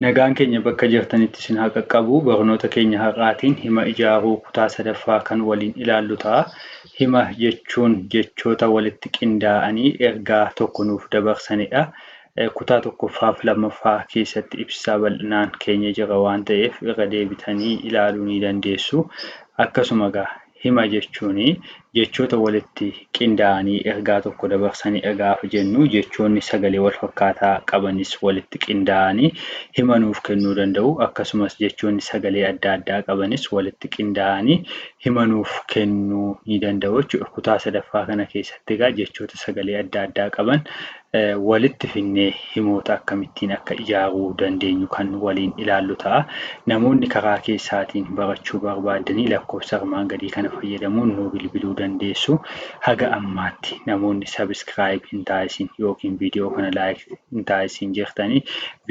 Nagaan keenya bakka jirtanitti isin haa qaqqabu. Barnoota keenya har'aatiin hima ijaaruu kutaa sadaffaa kan waliin ilaallu ta'a. Hima jechuun jechoota walitti qindaa'anii ergaa tokko nuuf dabarsanidha. Kutaa tokkoffaa fi lammaffaa keessatti ibsaa bal'inaan keenya jira waan ta'eef irra deebitanii ilaaluu ni dandeessu. Akkasuma egaa hima jechuun jechoota walitti qindaa'anii ergaa tokko dabarsanidha gaafa jennu jechoonni sagalee wal fakkaataa qabanis walitti qindaa'anii hima nuuf kennuu danda'u. Akkasumas jechoonni sagalee adda addaa qabanis walitti qindaa'anii hima nuuf kennuu ni danda'u jechuudha. Kutaa sadaffaa kana keessatti egaa jechoota sagalee adda addaa qaban walitti finnee himoota akkamittiin akka ijaaruu dandeenyu kan waliin ilaallu ta'a. Namoonni karaa keessaatiin barachuu barbaaddanii lakkoofsa armaan gadii kana fayyadamuun nuu bilbiluu dandeessu. Haga ammaatti namoonni subscribe hin taasisin yookiin viidiyoo kana like hin taasisin jirtanii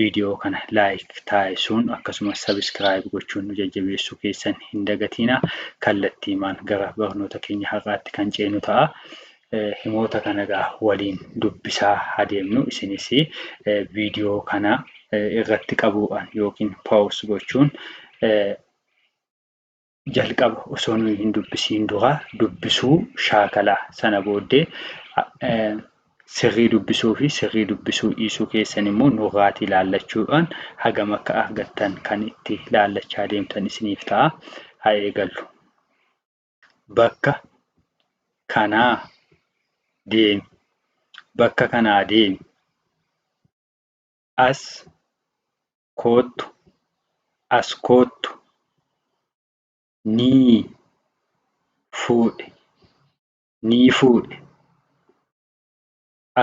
viidiyoo kana like taasisuun akkasumas subscribe gochuun nu jajjabeessuu keessan hin dagatinaa. Kallattiimaan gara barnoota keenya har'aatti kan ceenu ta'a. Himoota kana egaa waliin dubbisaa adeemnu. Isinis viidiyoo kana irratti qabuudhaan yookiin pause gochuun jalqaba osoo nuyi hin dubbisiin dura dubbisuu shaakalaa. Sana booddee sirrii dubbisuu fi sirrii dubbisuu dhiisuu keessan immoo nurraatii ilaallachuudhaan hagam akka argattan kan itti ilaallachaa deemtan isiniif ta'a. Haa eegallu. Bakka kanaa deemi. Bakka kanaa deemi. As koottu. As koottu. Nii fuudhe. Nii fuudhe.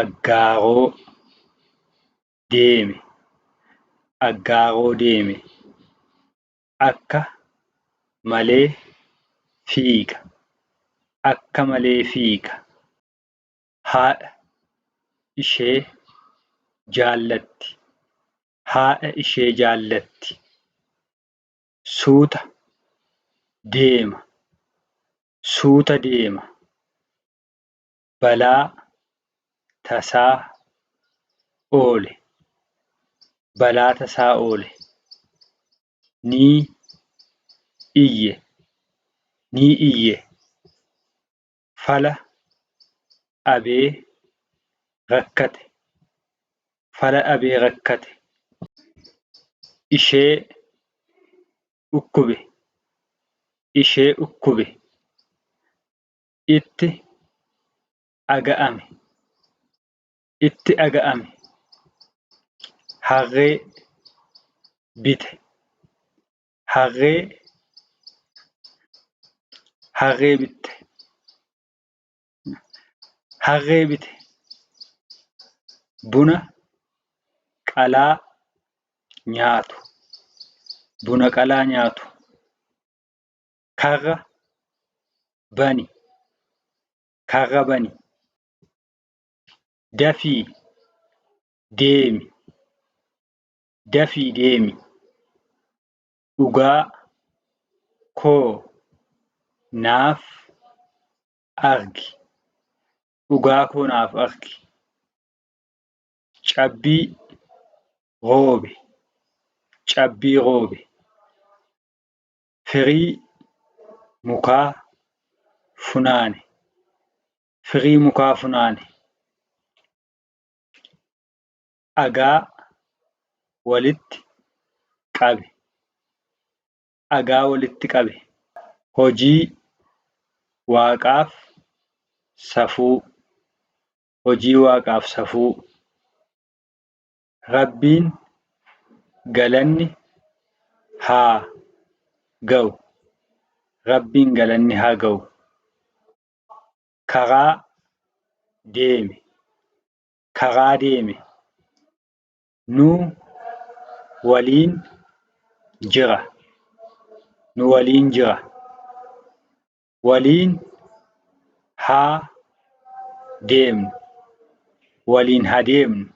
Aggaaroo deeme. Aggaaroo deeme. Akka malee fiiga. Akka malee fiiga. Haadha ishee jaallatti. Haadha ishee jaallatti. Suuta deema. Suuta deema. Balaa tasaa oole. Balaa tasaa oole. Ni iyye. Ni iyye. Fala dhabee rakkate. Fala dhabee rakkate. Ishee dhukkube. Ishee dhukkube. Itti dhaga'ame. Itti dhaga'ame. Harree bite. Harree Harree bitte. Harree bite. Buna qalaa nyaatu. Buna qalaa nyaatu. Karra bani. Karra bani. Dafii deemi. Dafii deemi. Dhugaa koo naaf argi. Dhugaa koo naaf argi. Cabbii roobe. Cabbii roobe. Firii mukaa funaane. Firii mukaa funaane. Dhagaa walitti qabe. Dhagaa walitti qabe. Hojii Waaqaaf safuu. Hojii Waaqaaf safuu. Rabbiin galanni haa ga'u. Rabbiin galanni haa ga'u. Karaa deeme. Karaa deeme. Nu waliin jira. Nu waliin jira. Waliin haa deemnu. Waliin haa deemnu.